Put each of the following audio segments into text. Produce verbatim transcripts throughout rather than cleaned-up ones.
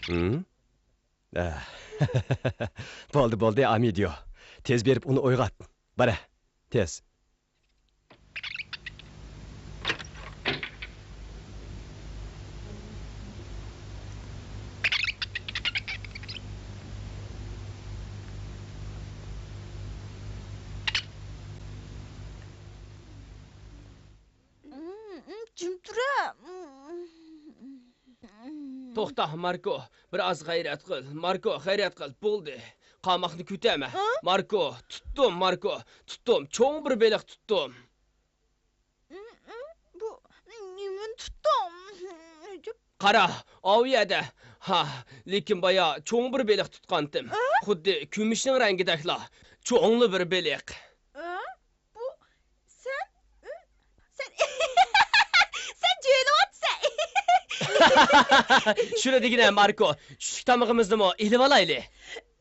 ھىم؟ ئە. بولدى، بولدى، ئامىدىيو. تېز بېرىپ ئۇنى ئويغات. بارە، تېز. جىم تۇرە. توختا، ماركو، بىر ئاز غەيرەت قىل. ماركو، غەيرەت قىل، بولدى. قاماقنى كۆتەرمە. ھە؟ ماركو، تۇتتۇم، ماركو، تۇتتۇم. چوڭ بىر بېلىق تۇتتۇم. بۇ نېمىنى تۇتتۇڭ؟ قارا، ئاۋۇ يەردە. ھا، لېكىن بايا چوڭ بىر بېلىق تۇتقانتىم. ھە؟ خۇددى كۈمۈشنىڭ رەڭگىدەكلا. چوڭلا بىر بېلىق. ھە؟ بۇ سەن، سەن، سەن جۆيلۈۋاتىسەن. شۇنى دېگىنە، ماركو، چۈشلۈك تامىقىمىزنىمۇ ئېلىۋالايلى.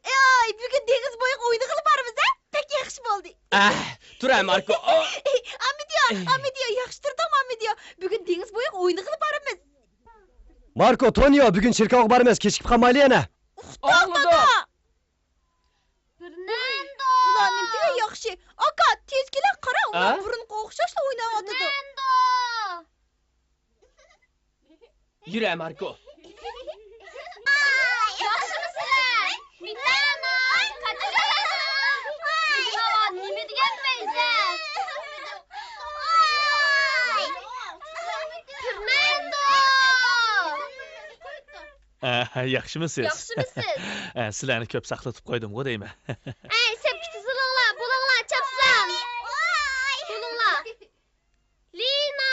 ئاي، بۈگۈن دېڭىز بويىغا ئوينىغىلى بارىمىز ھە؟ بەك ياخشى بولدى. ئەھ، تۇرە، ماركو. ئامىدىيو، ئامىدىيو، ياخشى تۇردۇڭمۇ، ئامىدىيو؟ بۈگۈن دېڭىز بويىغا ئوينىغىلى بارىمىز. ماركو، تونىيو، بۈگۈن چېركاۋغا بارىمىز، كېچىكىپ قالمايلى يەنە. ئۇخلاپ قالدى. ئاڭلىدىڭ. فېرناندو! ئۇلار نېمىدېگەن ياخشى. ئاكا، تېز كېلە، قارا، ئۇلار ھە؟ بۇرۇنقىغا ئوخشاشلا ئويناۋاتىدۇ. فېرناندو! يۈرە، ماركو. ياخشىمۇسىلەر؟ فېرناندو! قاچىلىسىلەر! نېمىدېگەن پەيزە؟ فېرناندو! ئە، ياخشىمۇسىز؟ ياخشىمۇسىز؟ ئە، سىلەرنى كۆپ ساقلىتىپ قويدۇمغۇ دەيمەن. ئەي، سەپكە تىزىلىڭلار، بولۇڭلار، چاپسان! بولۇڭلار! لىنا!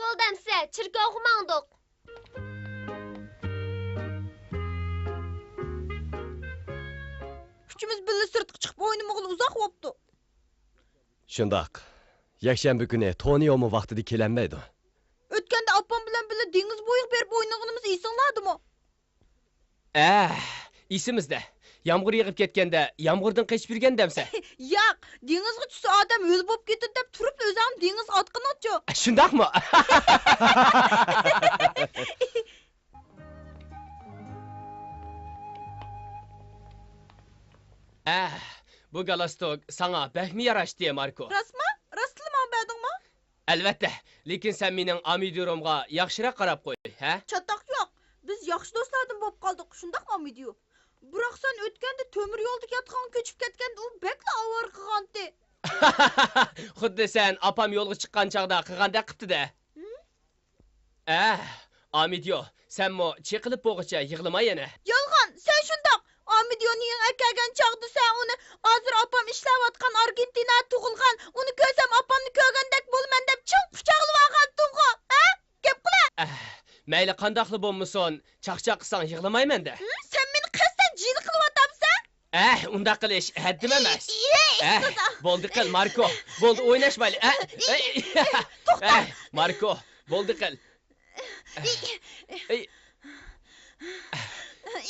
بولدى ئەمسە، چېركاۋغا ماڭدۇق. ئۈچىمىز بىللە سىرتقا چىقىپ ئوينىمىغىلى ئۇزاق بوپتۇ. شۇنداق. يەكشەنبە كۈنى تونىيومۇ ۋاقتىدا كېلەلمەيدۇ. ئۆتكەندە ئاپام بىلەن بىللە دېڭىز بويىغا بېرىپ ئوينىغىنىمىز ئېسىڭلاردىمۇ؟ ئەھ، ئېسىمىزدە. يامغۇر يېغىپ كەتكەندە يامغۇردىن قېچىپ يۈرگەندەمسەن؟ ياق، دېڭىزغا چۈشسە ئادەم ھۆل بوپ كېتىدۇ دەپ تۇرۇپلا ئۆزۈڭنى دېڭىزغا ئاتقىنىڭچۇ؟ شۇنداقمۇ؟ ئەھ، بۇ گالاستوك ساڭا بەكمۇ ياراشتى، ماركو. راستمۇ؟ راستلا ماڭا بەردىڭمۇ؟ ئەلۋەتتە، لېكىن سەن مېنىڭ ئامىدىيومغا ياخشىراق قاراپ قوي، ھە؟ چاتاق يوق، بىز ياخشى دوستلاردىن بولۇپ قالدۇق، شۇنداقمۇ ئامىدىيو؟ بىراق سەن ئۆتكەندە تۆمۈر يولدىكى ياتىقىڭغا كۆچۈپ كەتكەندە ئۇ بەكلا ئاۋارە قىلغانتى. خۇددى سەن ئاپام يولغا چىققان چاغدا قىلغاندەك قىپتۇ-دە. ھە؟ ئەھ، ئامىدىيو، سەنمۇ چېقىلىپ بولغۇچە يىغلىما يەنە. يالغان، سەن شۇنداق. ئامىدىيونى يېڭى ئەكەلگەن چاغدا سەن ئۇنى، ھازىر ئاپام ئىشلەۋاتقان ئارگېنتىنادا تۇغۇلغان، ئۇنى كۆرسەم ئاپامنى كۆرگەندەك بولىمەن دەپ چىڭ قۇچاقلىۋالغانتىڭغۇ، ھە؟ گەپ قىلە! ئەھ، مەيلى قانداقلا بولمىسۇن، چاقچاق قىلساڭ يىغلىمايمەن-دە. ھىم، سەن مېنى قەستەن جىلە قىلىۋاتامسەن؟ ئەھ، ئۇنداق قىلىش ھەددىم ئەمەس. ئەھ، بولدى قىل، ماركو. بولدى، ئويناشمايلى. ئەھ، ئەي، توختا! ئەھ، ماركو، بولدى قىل. ئەي.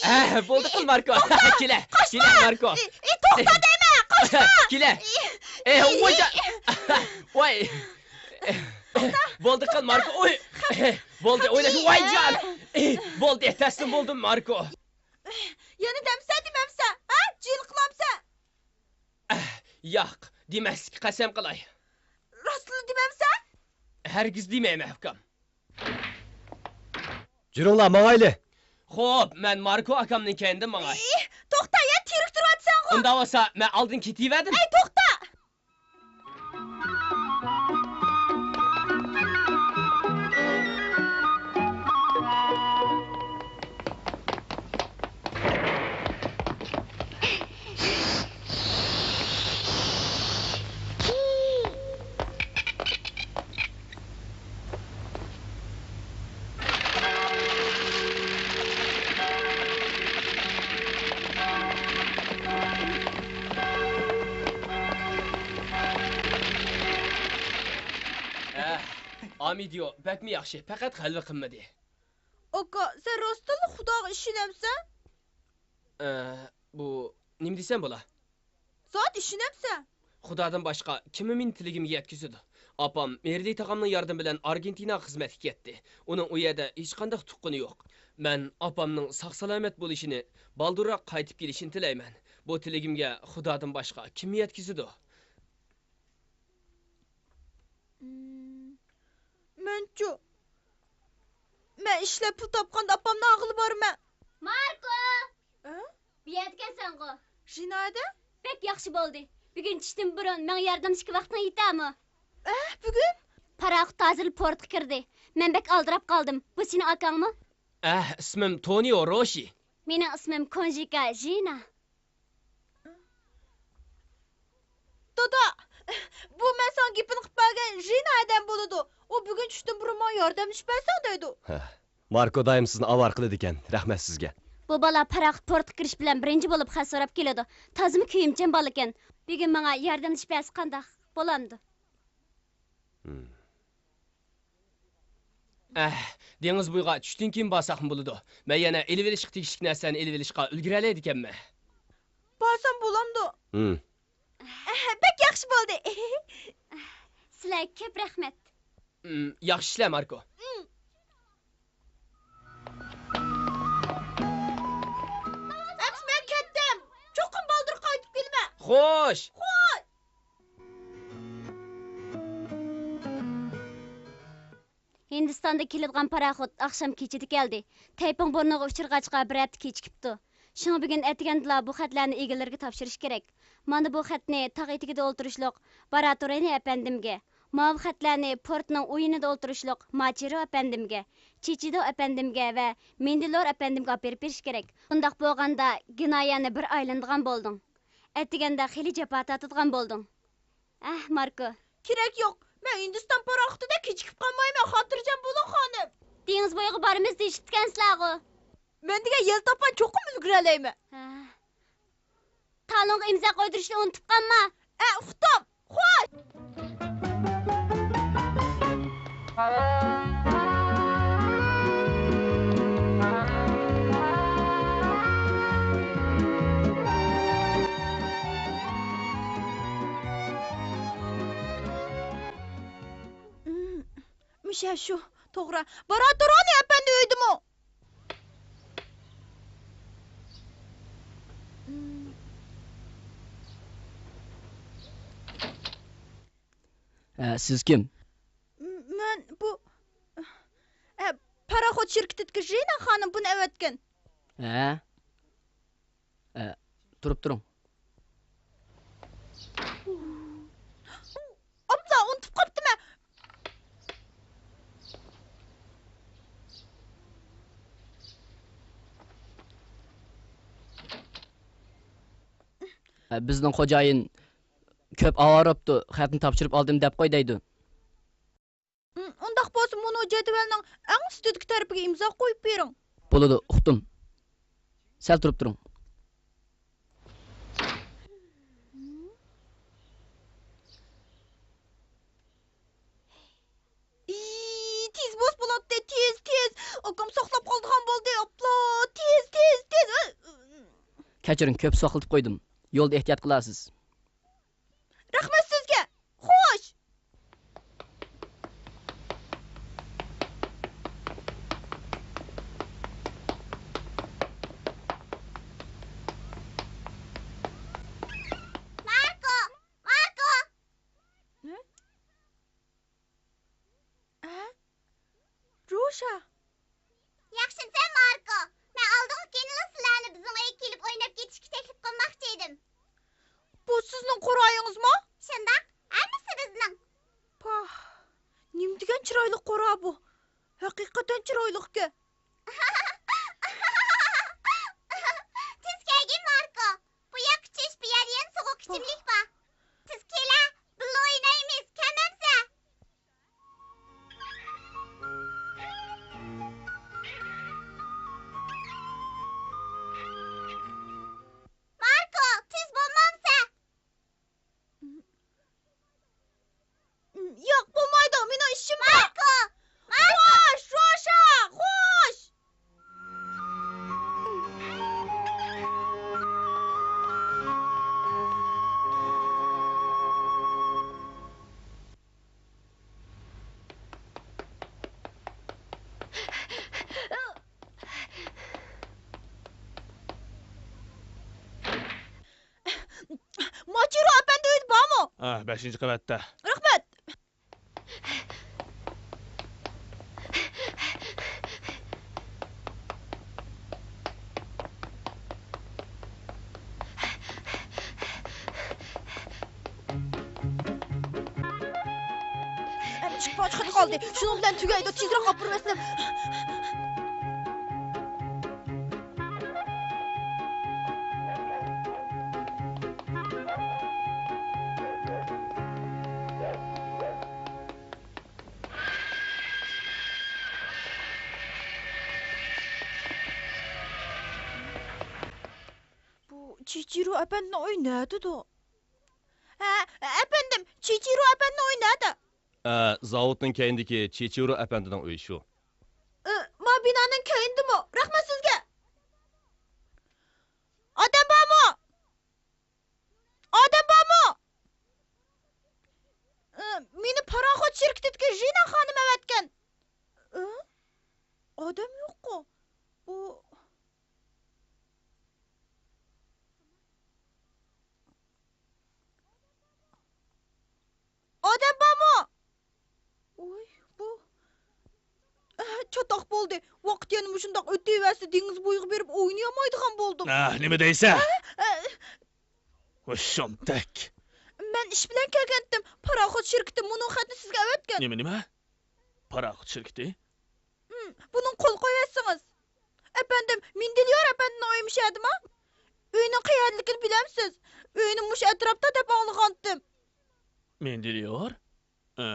ئەھ، بولدى قىل، ماركو. توختا! كېلە، قاچما! كېلە، ماركو. ئەي، ئەي، توختا دەيمەن، قاچما! كېلە. ئەي، ۋاي جان. ۋاي. توختا! بولدى قىل، ماركو. ئوي. بولدى، ئويناش. ۋاي جان. بولدى، تەسلىم بولدۇم، ماركو. يەنە دەمسە دېمەمسە، ھە؟ جىل قىلامسە؟ ئەھ، ياق، دېمەسلىككە قەسەم قىلاي. راستلا دېمەمسە؟ ھەرگىز دېمەيمەن، ئۇكام. جۈرۈڭلار، ماڭايلى. خوپ، مەن ماركو ئاكامنىڭ كەينىدىن ماڭاي. ئېھ، توختا، يا تىرىك تۇرۇۋاتىسەنغۇ! ئۇنداق بولسا، مەن ئالدىن كېتىۋەردىم. ئەي، توختا! ھە، ئامىدىيو بەكمۇ ياخشى، پەقەت غەلۋە قىلمىدى. ئاكا، سەن راستتىنلا خۇداغا ئىشىنەمسەن؟ ئە، بۇ نېمە دېسەم بولا؟ زادى ئىشىنەمسەن؟ خۇدادىن باشقا كىممۇ مېنى تىلىكىمگە يەتكۈزىدۇ؟ ئاپام مېرلى تاغامنىڭ ياردىمى بىلەن ئارگېنتىناغا خىزمەتكە كەتتى. ئۇنىڭ ئۇ يەردە ھېچقانداق تۇغقىنى يوق. مەن ئاپامنىڭ ساق-سالامەت بولۇشىنى، بالدۇرراق قايتىپ كېلىشىنى تىلەيمەن. بۇ تىلىكىمگە خۇدادىن باشقا كىم يەتكۈزىدۇ؟ مەنچۇ؟ مەن ئىشلەپ پۇل تاپقاندا ئاپامنى ئالغىلى بارىمەن. ماركو! ئە؟ بۇ يەردىكەنسەنغۇ؟ ژىنادا؟ بەك ياخشى بولدى. بۈگۈن چۈشتىن بۇرۇن ماڭا ياردەملىشىشكە ۋاقتىڭ يېتەرمۇ؟ ئە، بۈگۈن؟ پاراخوت ھازىرلا پورتقا كىردى. مەن بەك ئالدىراپ قالدىم. بۇ سېنىڭ ئاكاڭمۇ؟ ئەھ، ئىسمىم تونىيو روشى. مېنىڭ ئىسمىم كونژىكا ژىنا. دادا، بۇ مەن ساڭا گېپىنى قىلىپ بەرگەن ژىنا ئادەم بولىدۇ. ئۇ بۈگۈن چۈشتىن بۇرۇن ماڭا ياردەملىشىپ بەرسەڭ دەيدۇ. ھە، ماركو دائىم سىزنى ئاۋارە قىلىدىكەن. رەھمەت سىزگە. بۇ بالا پاراخوت پورتقا كىرىش بىلەن بىرىنچى بولۇپ خەت سوراپ كېلىدۇ. تازىمۇ كۆيۈمچان بالىكەن. بۈگۈن ماڭا ياردەملىشىپ بەرسە قانداق؟ بولامدۇ؟ ھىم. ئەھ، دېڭىز بويىغا چۈشتىن كېيىن بارساقمۇ بولىدۇ. مەن يەنە ئېلىۋېلىشقا تېگىشلىك نەرسىلەرنى ئېلىۋېلىشقا ئۈلگۈرەلەيدىكەنمەن. بارسام بولامدۇ؟ ھىم. ئەھ، بەك ياخشى بولدى. سىلەرگە كۆپ رەھمەت. ھىم، ياخشى ئىشلە، ماركو. ئەمىسە مەن كەتتىم. چوقۇم بالدۇر قايتىپ كېلىمەن. خوش. خوش. ھىندىستاندا كېلىدىغان پاراخوت ئاخشام كېچىدە كەلدى. تەيپىڭ بۇرنىغا ئۇچرىغاچقا بىر ھەپتە كېچىكىپتۇ. شۇڭا بۈگۈن ئەتىگەندىلا بۇ خەتلەرنى ئىگىلىرىگە تاپشۇرۇش كېرەك. مانا بۇ خەتنى تاغ ئېتىكىدە ئولتۇرۇشلۇق باراتورېنى ئەپەندىمگە، ماۋۇ خەتلەرنى پورتنىڭ ئۇ يېنىدا ئولتۇرۇشلۇق ماچىرو ئەپەندىمگە، چىچىدو ئەپەندىمگە ۋە مېندېلور ئەپەندىمگە ئاپىرىپ بېرىش كېرەك. ئۇنداق بولغاندا گىنايەنى بىر ئايلىنىدىغان بولدۇڭ. ئەتىگەندە خېلى جاپا تارتىدىغان بولدۇڭ. ئەھ، ماركو. كېرەك يوق. مەن ھىندىستان پاراخوتىدا كېچىكىپ قالمايمەن، خاتىرجەم بولۇڭ، خانىم. دېڭىز بويىغا بارىمىز دېيىشىپتىكەنسىلەرغۇ. مەن دېگەن يەل تاپقان چوقۇم ئۈلگۈرەلەيمەن. ھە. تالونغا ئىمزا قويدۇرۇشنى ئۇنتۇپ قالما. ئە، ئۇقتۇم. خوش. مۇشۇ شۇ، توغرا. باراتورونى ئەپەندى ئۆيدىمۇ؟ ھە، سىز كىم؟ مەن بۇ، ھە، پاراخوت شىركىتىدىكى ژىنا خانىم بۇنى ئەۋەتكەن. ھە؟ ئە، تۇرۇپ تۇرۇڭ. ئاپلا، ئۇنتۇپ قاپتىمەن. ئە، بىزنىڭ خوجايىن كۆپ ئاۋارە بوپتۇ، خەتنى تاپشۇرۇپ ئالدىم دەپ قوي دەيدۇ. ئۇنداق بولسا مۇنۇ جەدۋەلنىڭ ئەڭ ئۈستىدىكى تەرىپىگە ئىمزا قويۇپ بېرىڭ. بولىدۇ، ئۇقتۇم. سەل تۇرۇپ تۇرۇڭ. ئىي، تېز بولسا بولاتتى، تېز، تېز. ئاكام ساقلاپ قالىدىغان بولدى، ئاپلا، تېز، تېز، تېز. كەچۈرۈڭ، كۆپ ساقلىتىپ قويدۇم. يولدا ئېھتىيات قىلارسىز. رەھمەت سىزگە. خوش. ماركو! ماركو! ھە؟ ھە؟ روشا! ياخشىمسەن، ماركو؟ مەن ئالدىنقى كۈنىلا سىلەرنى بىزنىڭ ئۆيگە كېلىپ ئويناپ كېتىشكە تەكلىپ قىلماقچى ئىدىم. بۇ سىزنىڭ قورايىڭىزمۇ؟ شۇنداق، ھەممىسى بىزنىڭ. پاھ، نېمە دېگەن چىرايلىق قورا بۇ. ھەقىقەتەن چىرايلىقكەن. تېز كەلگىن، ماركو. بۇ ياققا چۈش، بۇ يەردە يەنە سوغۇق ئىچىملىك بار. تېز كېلە، بىللە ئوينايمىز، كەلمەمسە؟ ماركو، تېز بولمامسە؟ ياق، بولمايدۇ، مېنىڭ ئىشىم بار. ماركو! ماركو! خوش، روشا! خوش! ھە، بەشىنچى قەۋەتتە. رەھمەت! ئىشىك ئاچقىلى قالدى. شۇنىڭ بىلەن تۈگەيدۇ. تېزرەك ئاپىرىۋەتسەم. بۇ چىچىرو ئەپەندىنىڭ ئۆيى نەدىدۇ؟ ھە، ئەپەندىم، چىچىرو ئەپەندىنىڭ ئۆيى نەدە؟ ئە، زاۋۇتنىڭ كەينىدىكى چىچىرو ئەپەندىنىڭ ئۆيى شۇ. ئە، ما بىنانىڭ كەينىدىمۇ؟ رەھمەت سىزگە! ئادەم بارمۇ؟ ئادەم بارمۇ؟ ئە، مېنى پاراخوت شىركىتىدىكى ژىنا خانىم ئەۋەتكەن. ئە؟ ئادەم يوققۇ. بۇ ئادەم بارمۇ؟ ۋوي، بۇ ئە، چاتاق بولدى. ۋاقىت يەنە مۇشۇنداق ئۆتۈۋەرسە، دېڭىز بويىغا بېرىپ ئوينىيالمايدىغان بولدۇم. ئە، نېمە دەيسەن؟ ئە، ئە، ھوشۇمتەك. مەن ئىش بىلەن كەلگەنتىم. پاراخوت شىركىتى مۇنۇ خەتنى سىزگە ئەۋەتكەن. نېمە، نېمە؟ پاراخوت شىركىتى؟ ھىم، بۇنىڭغا قول قويۇۋەتسىڭىز. ئەپەندىم، مېندېليور ئەپەندىنىڭ ئۆيى مۇشۇ يەردىما؟ ئۆينىڭ قەيەردىلىكىنى بىلەمسىز؟ ئۆيىنى مۇشۇ ئەتراپتا دەپ ئاڭلىغانتىم. مېندېليور؟ ئە.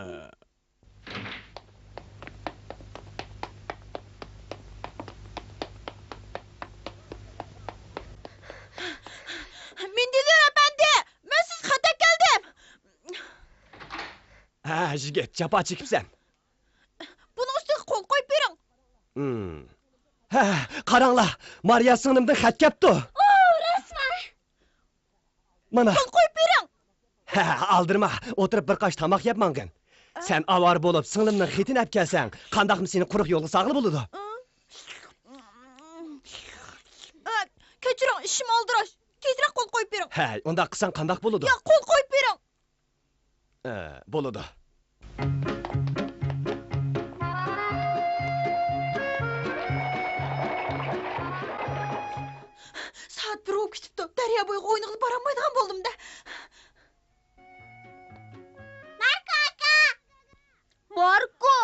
مېندېليور ئەپەندى، مەن سىزگە خەت ئەكەلدىم. ھە، يىگىت، جاپا چېكىپسەن. بۇنىڭ ئۈستىگە قول قويۇپ بېرىڭ. ھە، قاراڭلار، مارىيا سىڭلىمدىن خەت كەپتۇ. ئو، رەسمەن. مانا. قول قويۇپ بېرىڭ. ھە، ئالدىرىما، ئولتۇرۇپ بىر قاچا تاماق يەپ ماڭغىن. ئە؟ سەن ئاۋارە بولۇپ سىڭلىمنىڭ خېتىنى ئەپ كەلسەڭ، قانداقمۇ سېنى قۇرۇق يولغا سالغىلى بولىدۇ؟ ئە، كەچۈرۈڭ، ئىشىم ئالدىراش. تېزرەك قول قويۇپ بېرىڭ. ھەي، ئۇنداق قىلساڭ قانداق بولىدۇ؟ ياق، قول قويۇپ بېرىڭ. ئە، بولىدۇ. سائەت بىر بولۇپ كېتىپتۇ. دەريا بويىغا ئوينىغىلى بارالمايدىغان بولدۇم-دە. ماركو ئاكا! ماركو!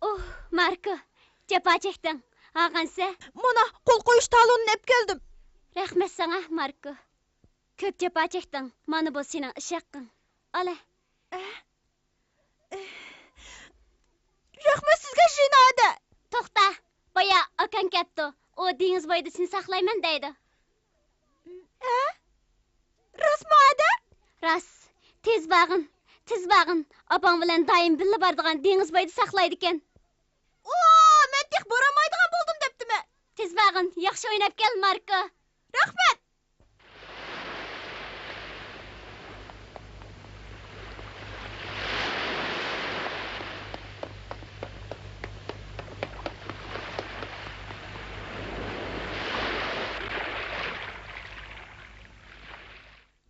ئوھ، ماركو، جاپا چەكتىڭ. ھاغانسە؟ مانا، قول قويۇش تالونىنى ئېلىپ كەلدىم. رەھمەت ساڭا، ماركو. كۆپ جاپا چەكتىڭ. مانا بۇ سېنىڭ ئىش ھەققىڭ. ئالە. ئە؟ رەھمەت سىزگە، ژىنا ھەدە! توختا، بايا ئاكاڭ كەپتۇ. ئۇ دېڭىز بويىدا سېنى ساقلايمەن دەيدۇ. ھە؟ راستمۇ ھەدە؟ راست. تېز بارغىن، تېز بارغىن. ئاپاڭ بىلەن دائىم بىللە بارىدىغان دېڭىز بويىدا ساقلايدىكەن. ئۇ، مەن تېخى بارالمايدىغان بولدۇم دەپتىمەن. تېز بارغىن، ياخشى ئويناپ كەل، ماركو. رەھمەت!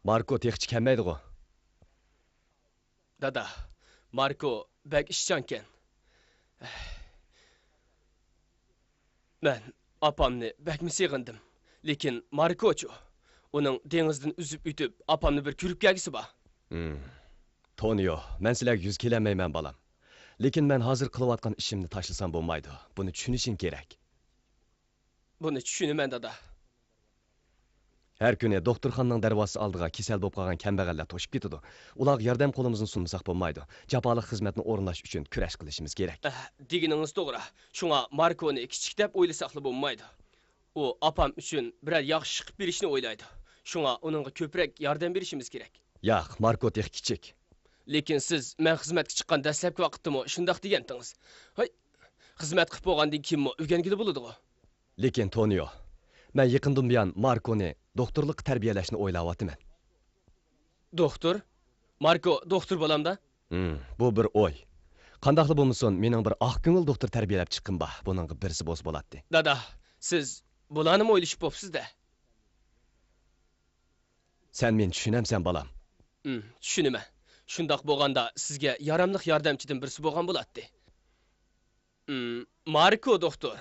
ماركو تېخىچە كەلمەيدىغۇ؟ دادا، ماركو بەك ئىشچانكەن. مەن ئاپامنى بەكمۇ سېغىندىم. لېكىن ماركوچۇ؟ ئۇنىڭ دېڭىزدىن ئۈزۈپ ئۆتۈپ، ئاپامنى بىر كۆرۈپ كەلگۈسى بار. ھىم. تونىيو، مەن سىلەرگە يۈز كېلەلمەيمەن، بالام. لېكىن مەن ھازىر قىلىۋاتقان ئىشىمنى تاشلىسام بولمايدۇ. بۇنى چۈشىنىشىڭ كېرەك. بۇنى چۈشىنىمەن، دادا. ھەر كۈنى دوختۇرخانىنىڭ دەرۋازىسى ئالدىغا كېسەل بولۇپ قالغان كەمبەغەللەر توشۇپ كېتىدۇ. ئۇلارغا ياردەم قولىمىزنى سۇنمىساق بولمايدۇ. جاپالىق خىزمەتنى ئورۇنداش ئۈچۈن كۈرەش قىلىشىمىز كېرەك. ئەھ، دېگىنىڭىز توغرا. شۇڭا ماركونى كىچىك دەپ ئويلىساقلا بولمايدۇ. ئۇ ئاپام ئۈچۈن بىرەر ياخشى ئىش قىلىپ بېرىشنى ئويلايدۇ. شۇڭا ئۇنىڭغا كۆپرەك ياردەم بېرىشىمىز كېرەك. ياق، ماركو تېخى كىچىك. لېكىن سىز مەن خىزمەتكە چىققان دەسلەپكى ۋاقىتتىمۇ شۇنداق دېگەنتىڭىز. ھاي، خىزمەت قىلىپ بولغاندىن كېيىنمۇ ئۆگەنگىلى بولىدىغۇ؟ لېكىن، تونىيو، مەن يېقىندىن بۇيان ماركونى دوختۇرلۇققا تەربىيەلەشنى ئويلاۋاتىمەن. دوختۇر؟ ماركو دوختۇر بولامدا؟ ھىم، بۇ بىر ئوي. قانداقلا بولمىسۇن، مېنىڭ بىر ئاق كۆڭۈل دوختۇر تەربىيەلەپ چىققىنىم بار. بۇنىڭغا بىرسى بولسا بولاتتى. دادا، سىز بۇلارنىمۇ ئويلىشىپ بوپسىز-دە. سەن مېنى چۈشىنەمسەن، بالام؟ ھىم، چۈشىنىمەن. شۇنداق بولغاندا سىزگە ياراملىق ياردەمچىدىن بىرسى بولغان بولاتتى. ھىم، ماركو دوختۇر.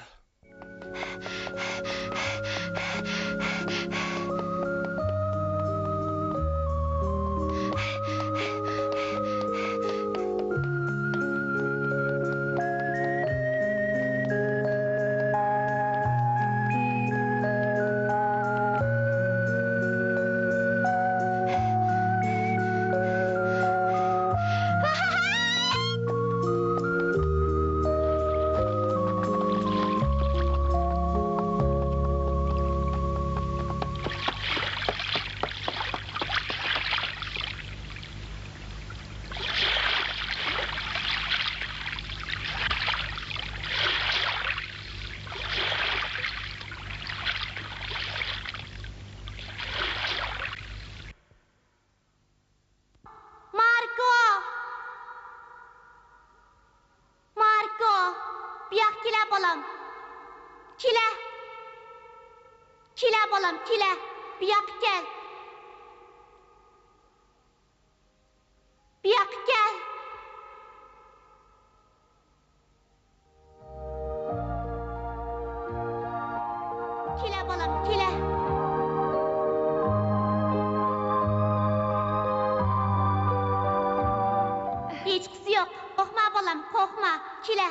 ماركو! ماركو! بۇياققا كېلە، بالام. كېلە. كېلە، بالام، كېلە. بۇياققا كەل. بۇياققا كەل. كېلە، بالام، كېلە. ھېچقىسى يوق. قورقما، بالام، قورقما. كېلە.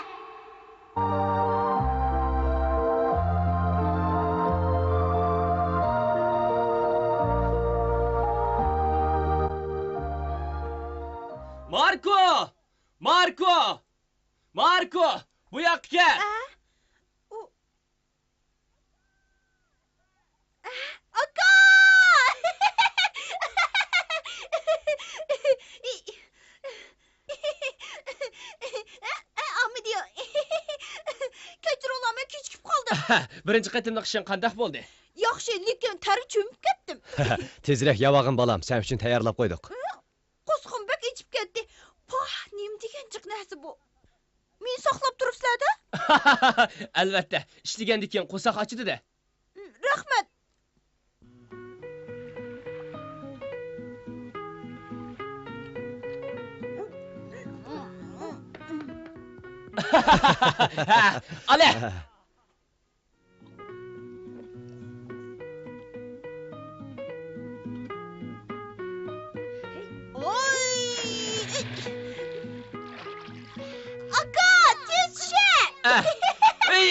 ماركو! ماركو! ماركو! بۇ ياققا كەل! ئە؟ ئۇ، ئە، ئاكا! ئە، ئامىدىيو. كەچۈرۈڭلار، مەن كېچىكىپ قالدىم. بىرىنچى قېتىملىق ئىشىڭ قانداق بولدى؟ ياخشى، لېكىن تەرگە چۆمۈپ كەتتىم. تېزرەك يەۋالغىن، بالام، سەن ئۈچۈن تەييارلاپ قويدۇق. قورسىقىم بەك ئېچىپ كەتتى. پاھ، نېمە دېگەن جىق نەرسە بۇ؟ مېنى ساقلاپ تۇرۇپسىلەر-دە؟ ئەلۋەتتە، ئىشلىگەندىن كېيىن قورساق ئاچىدۇ-دە. رەھمەت. ئالە! ئاكا، تېز چۈشە! ئەي!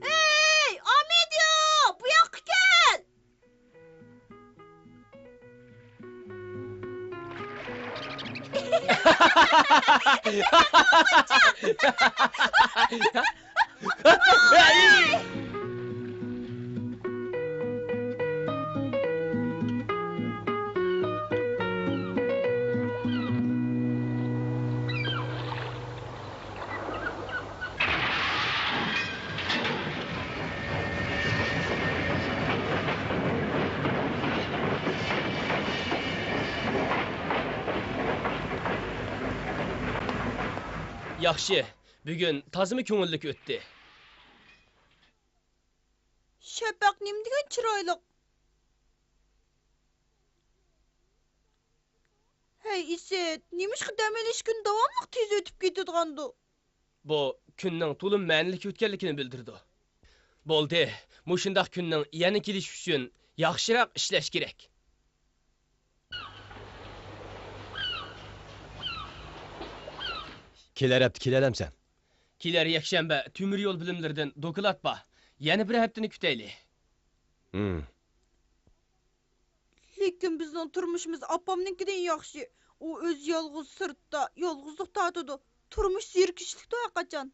ئەي، ئامىدىيو، بۇ ياققا كەل! ياخشى، بۈگۈن تازىمۇ كۆڭۈللۈك ئۆتتى. شەپەق نېمە دېگەن چىرايلىق. ھەي ئىسىت، نېمىشقا دەم ئېلىش كۈنى داۋاملىق تېز ئۆتۈپ كېتىدىغاندۇ؟ بۇ كۈننىڭ تولىمۇ مەنىلىك ئۆتكەنلىكىنى بىلدۈرىدۇ. بولدى، مۇشۇنداق كۈننىڭ يەنە كېلىشى ئۈچۈن ياخشىراق ئىشلەش كېرەك. كېلەر ھەپتە كېلەلەمسەن؟ كېلەر يەكشەنبە تۆمۈر يول بۆلۈملىرىدىن دوكلات بار. يەنە بىر ھەپتىنى كۈتەيلى. ھىم. لېكىن بىزنىڭ تۇرمۇشىمىز ئاپامنىڭكىدىن ياخشى. ئۇ ئۆزى يالغۇز سىرتتا، يالغۇزلۇق تارتىدۇ. تۇرمۇش زېرىكىشلىكتۇ ھەرقاچان.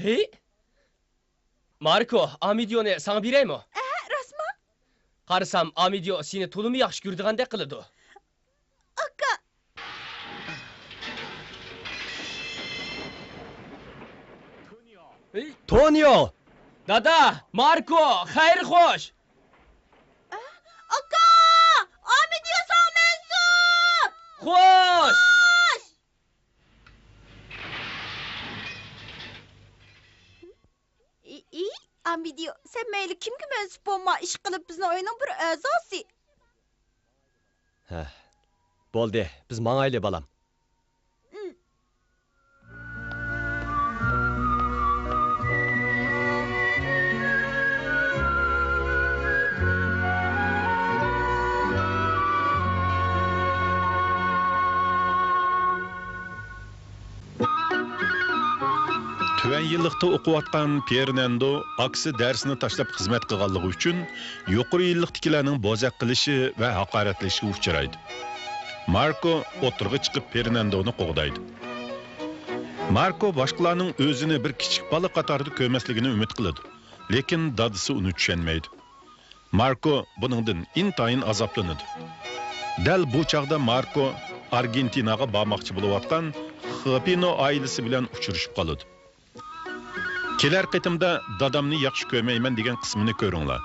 ھېي! ماركو، ئامىدىيونى ساڭا بېرەيمۇ؟ ئەھە، راستمۇ؟ قارىسام، ئامىدىيو سېنى تولىمۇ ياخشى كۆرىدىغاندەك قىلىدۇ. ئاكا! ھېي! تونىيو! دادا، ماركو، خەير خوش! ئە؟ ئاكا! ئامىدىيو ساڭا مەنسۇپ! خوش! خوش! ئى، ئى، ئامىدىيو، سەن مەيلى كىمگە مەنسۇپ بولما، ئىشقىلىپ بىزنىڭ ئۆينىڭ بىر ئەزاسى. ھە، بولدى، بىز ماڭايلى، بالام. ئۈم. تۆۋەن يىللىقتا ئوقۇۋاتقان فېرناندو ئاكىسى دەرسنى تاشلاپ خىزمەت قىلغانلىقى ئۈچۈن يۇقىرى يىللىقتىكىلەرنىڭ بوزەك قىلىشى ۋە ھاقارەتلىشىگە ئۇچرايدۇ. ماركو ئوتتۇرىغا چىقىپ فېرناندونى قوغدايدۇ. ماركو باشقىلارنىڭ ئۆزىنى بىر كىچىك بالا قاتارىدا كۆرمەسلىكىنى ئۈمىد قىلىدۇ، لېكىن دادىسى ئۇنى چۈشەنمەيدۇ. ماركو بۇنىڭدىن ئىنتايىن ئازابلىنىدۇ. دەل بۇ چاغدا ماركو ئارگېنتىناغا بارماقچى بولۇۋاتقان خېپىنو ئائىلىسى بىلەن ئۇچرىشىپ قالىدۇ. كېلەر قېتىمدا دادامنى ياخشى كۆرمەيمەن دېگەن قىسمىنى كۆرۈڭلار.